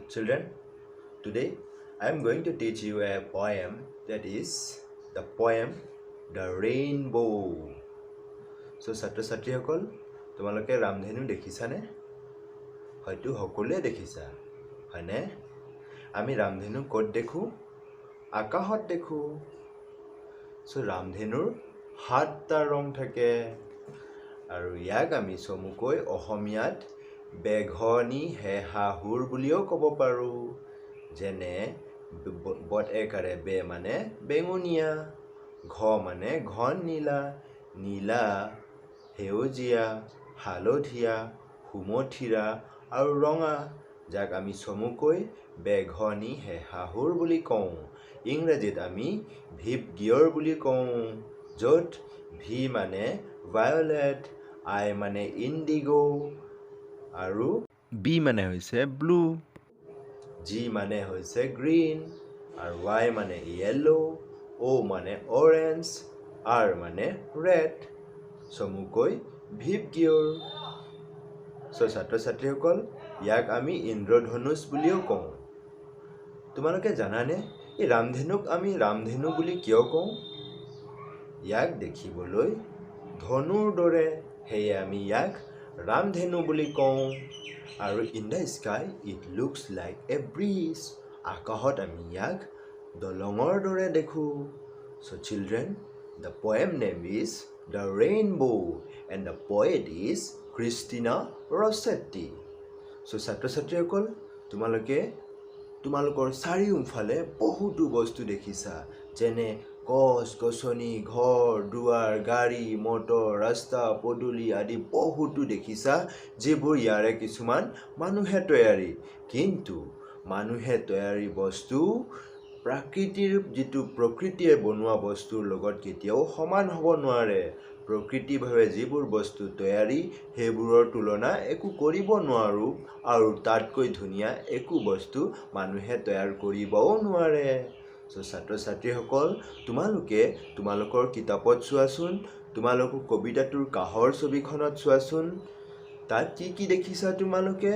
Children, today I am going to teach you a poem, that is the poem "The Rainbow". So ছাত্ৰ ছাত্ৰীসকল, তোমালোকে ৰামধেনু দেখিছানে? হয়তো সকলোৱে দেখিছা, হয়নে? আমি ৰামধেনু ক'ত দেখোঁ? আকাশত দেখোঁ। চ' ৰামধেনুৰ সাতটা ৰং থাকে আৰু ইয়াক আমি চমুকৈ অসমীয়াত বেঘনী হেহাহুৰ বুলিও ক'ব পাৰোঁ। যেনে বত একাৰে বে মানে বেঙুনীয়া, ঘ মানে ঘন নীলা, নীলা, সেউজীয়া, হালধীয়া, সুমথিৰা আৰু ৰঙা, যাক আমি চমুকৈ বেঘনী হেহাহুৰ বুলি কওঁ। ইংৰাজীত আমি ভিবগিয়ৰ বুলি কওঁ, য'ত ভি মানে ভায়লেট, আই মানে ইণ্ডিগ' আৰু বি মানে হৈছে ব্লু, জি মানে হৈছে গ্ৰীণ আৰু ৱাই মানে য়েল্ল', অ' মানে অৰেঞ্জ, আৰ মানে ৰেড, চমুকৈ ভিবগিয়ৰ। চ' ছাত্ৰ ছাত্ৰীসকল, ইয়াক আমি ইন্দ্ৰধনুষ বুলিও কওঁ। তোমালোকে জানানে, এই ৰামধেনুক আমি ৰামধেনু বুলি কিয় কওঁ? ইয়াক দেখিবলৈ ধনুৰ দৰে, সেয়ে আমি ইয়াক ৰামধেনু বুলি কওঁ। আৰু in the sky it looks like a bridge. আকাশত আমি ইয়াক দলঙৰ দৰে দেখোঁ। So children, the poem name is "The Rainbow" and the poet is Christina Rossetti. So ছাত্ৰ ছাত্ৰীসকল, তোমালোকে তোমালোকৰ চাৰিওফালে বহুতো বস্তু দেখিছা, যেনে গছ গছনি, ঘৰ দুৱাৰ, গাড়ী মটৰ, ৰাস্তা পদূলি আদি বহুতো দেখিছা, যিবোৰ ইয়াৰে কিছুমান মানুহে তৈয়াৰী। কিন্তু মানুহে তৈয়াৰী বস্তু প্ৰাকৃতিৰ যিটো প্ৰকৃতিয়ে বনোৱা বস্তুৰ লগত কেতিয়াও সমান হ'ব নোৱাৰে। প্ৰকৃতিভাৱে যিবোৰ বস্তু তৈয়াৰী, সেইবোৰৰ তুলনা একো কৰিব নোৱাৰোঁ আৰু তাতকৈ ধুনীয়া একো বস্তু মানুহে তৈয়াৰ কৰিবও নোৱাৰে। চ' ছাত্ৰ ছাত্ৰীসকল, তোমালোকে তোমালোকৰ কিতাপত চোৱাচোন, তোমালোকৰ কবিতাটোৰ কাষৰ ছবিখনত চোৱাচোন, তাত কি কি দেখিছা তোমালোকে?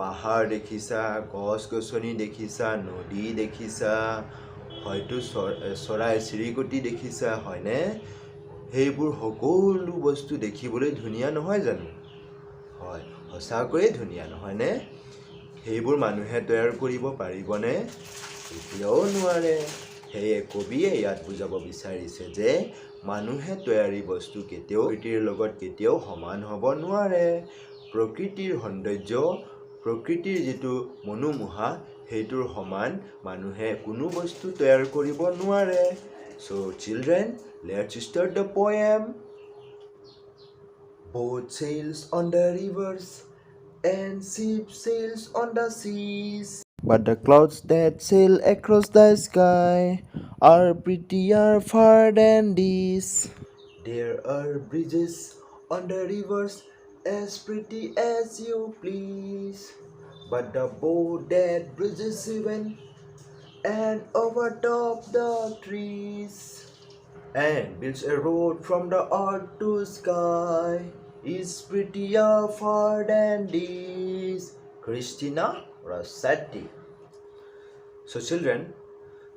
পাহাৰ দেখিছা, গছ গছনি দেখিছা, নদী দেখিছা, হয়তো চৰাই চিৰিকটি দেখিছা, হয়নে? সেইবোৰ সকলো বস্তু দেখিবলৈ ধুনীয়া নহয় জানো? হয়, সঁচাকৈয়ে ধুনীয়া, নহয়নে? সেইবোৰ মানুহে তৈয়াৰ কৰিব পাৰিবনে? কেতিয়াও নোৱাৰে। সেয়ে কবিয়ে ইয়াত বুজাব বিচাৰিছে যে মানুহে তৈয়াৰী বস্তু কেতিয়াও প্ৰকৃতিৰ লগত কেতিয়াও সমান হ'ব নোৱাৰে। প্ৰকৃতিৰ সৌন্দৰ্য, প্ৰকৃতিৰ যিটো মনোমোহা, সেইটোৰ সমান মানুহে কোনো বস্তু তৈয়াৰ কৰিব নোৱাৰে। So children, let's start the poem. Boat sails on the rivers and ship sails on the seas. But the clouds that sail across the sky are prettier far than these. There are bridges on the rivers as pretty as you please. But the boat that bridges heaven and overtops the trees and builds a road from the earth to sky is prettier far than these. Christina Rossetti. So children,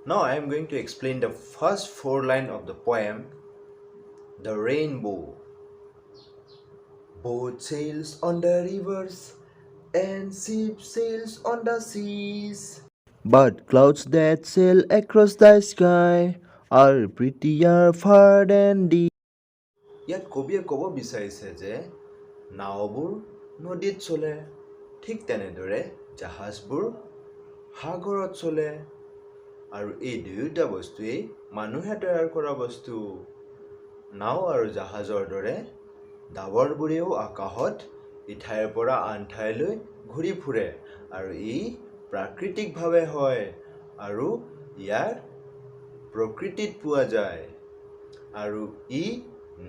now I am going to explain the first four line of the poem "The Rainbow". Boat sails on the rivers and ship sails on the seas. But clouds that sail across the sky are prettier far than these. ইয়াত কবিয়ে ক'ব বিচাৰিছে যে নাওবোৰ নদীত চলে, ঠিক তেনেদৰে জাহাজবোৰ সাগৰত চলে আৰু এই দুয়োটা বস্তুৱেই মানুহে তৈয়াৰ কৰা বস্তু। নাও আৰু জাহাজৰ দৰে ডাৱৰবোৰেও আকাশত ইঠাইৰ পৰা আন ঠাইলৈ ঘূৰি ফুৰে আৰু ই প্ৰাকৃতিকভাৱে হয় আৰু ইয়াৰ প্ৰকৃতিত পোৱা যায় আৰু ই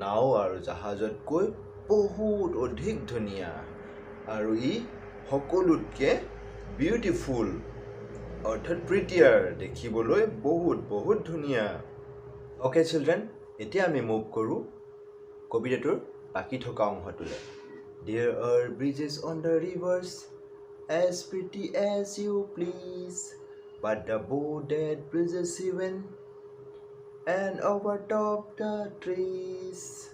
নাও আৰু জাহাজতকৈ বহুত অধিক ধুনীয়া আৰু ই সকলোতকৈ বিউটিফুল, অৰ্থাৎ প্ৰিটিয়াৰ, দেখিবলৈ বহুত বহুত ধুনীয়া। অ'কে চিলড্ৰেন, এতিয়া আমি মুভ কৰোঁ কবিতাটোৰ বাকী থকা অংশটোলৈ। There are bridges on the rivers. as pretty as you please, but the bow that bridges heaven and overtop the trees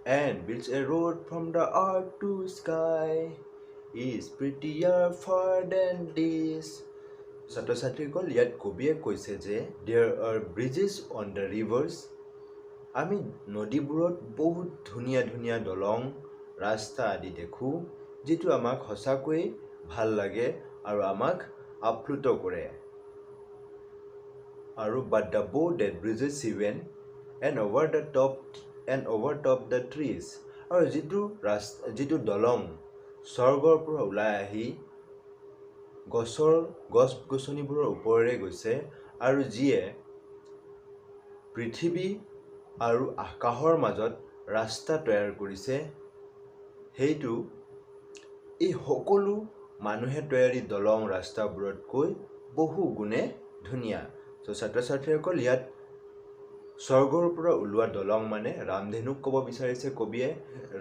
and builds a road from the earth to sky is prettier far than these. ছাত্ৰ ছাত্ৰীসকল, ইয়াত কবিয়ে কৈছে যে there are bridges on the rivers. আমি নদীবোৰত বহুত ধুনীয়া ধুনীয়া দলং, ৰাস্তা আদি দেখোঁ, যিটো আমাক সঁচাকৈয়ে ভাল লাগে আৰু আমাক আপ্লুত কৰে। আৰু but the bow that bridges heaven and over the top and over top the trees, আৰু যিটো ৰাস্তা, যিটো দলং স্বৰ্গৰ পৰা ওলাই আহি গছৰ গছ গছনিবোৰৰ ওপৰেৰে গৈছে আৰু যিয়ে পৃথিৱী আৰু আকাশৰ মাজত ৰাস্তা তৈয়াৰ কৰিছে, সেইটো এই সকলো মানুহে তৈয়াৰী দলং ৰাস্তাবোৰতকৈ বহু গুণে ধুনীয়া। চ' ছাত্ৰ ছাত্ৰীসকল, ইয়াত স্বৰ্গৰ পৰা ওলোৱা দলং মানে ৰামধেনুক ক'ব বিচাৰিছে কবিয়ে।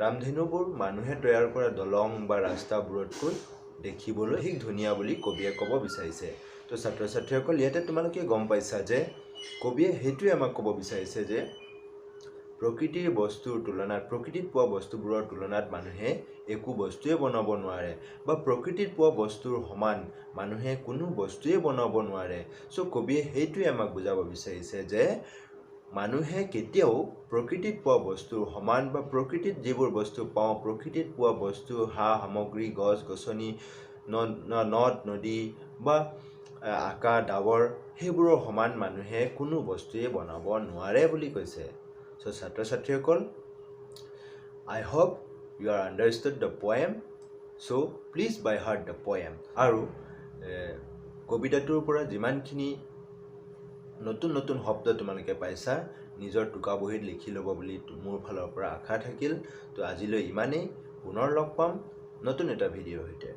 ৰামধেনুবোৰ মানুহে তৈয়াৰ কৰা দলং বা ৰাস্তাবোৰতকৈ দেখিবলৈ অধিক ধুনীয়া বুলি কবিয়ে ক'ব বিচাৰিছে। তো ছাত্ৰ ছাত্ৰীসকল, ইয়াতে তোমালোকে গম পাইছা যে কবিয়ে সেইটোৱে আমাক ক'ব বিচাৰিছে যে প্ৰকৃতিৰ বস্তুৰ তুলনাত, প্ৰকৃতিত পোৱা বস্তুবোৰৰ তুলনাত মানুহে একো বস্তুৱে বনাব নোৱাৰে বা প্ৰকৃতিত পোৱা বস্তুৰ সমান মানুহে কোনো বস্তুৱে বনাব নোৱাৰে। চ' কবিয়ে সেইটোৱে আমাক বুজাব বিচাৰিছে যে মানুহে কেতিয়াও প্ৰকৃতিত পোৱা বস্তুৰ সমান বা প্ৰকৃতিত যিবোৰ বস্তু পাওঁ, প্ৰকৃতিত পোৱা বস্তু, সা সামগ্ৰী, গছ গছনি, নদ নদী বা আকাশ ডাৱৰ, সেইবোৰৰ সমান মানুহে কোনো বস্তুৱে বনাব নোৱাৰে বুলি কৈছে। চ' ছাত্ৰ ছাত্ৰীসকল, I hope you are understood the poem, so please by heart the poem. আৰু কবিতাটোৰ পৰা যিমানখিনি নতুন নতুন শব্দ তোমালোকে পাইছা, নিজৰ টোকা বহীত লিখি ল'ব বুলি মোৰ ফালৰ পৰা আশা থাকিল। তো আজিলৈ ইমানেই, পুনৰ লগ পাম নতুন এটা ভিডিঅ'ৰ সৈতে।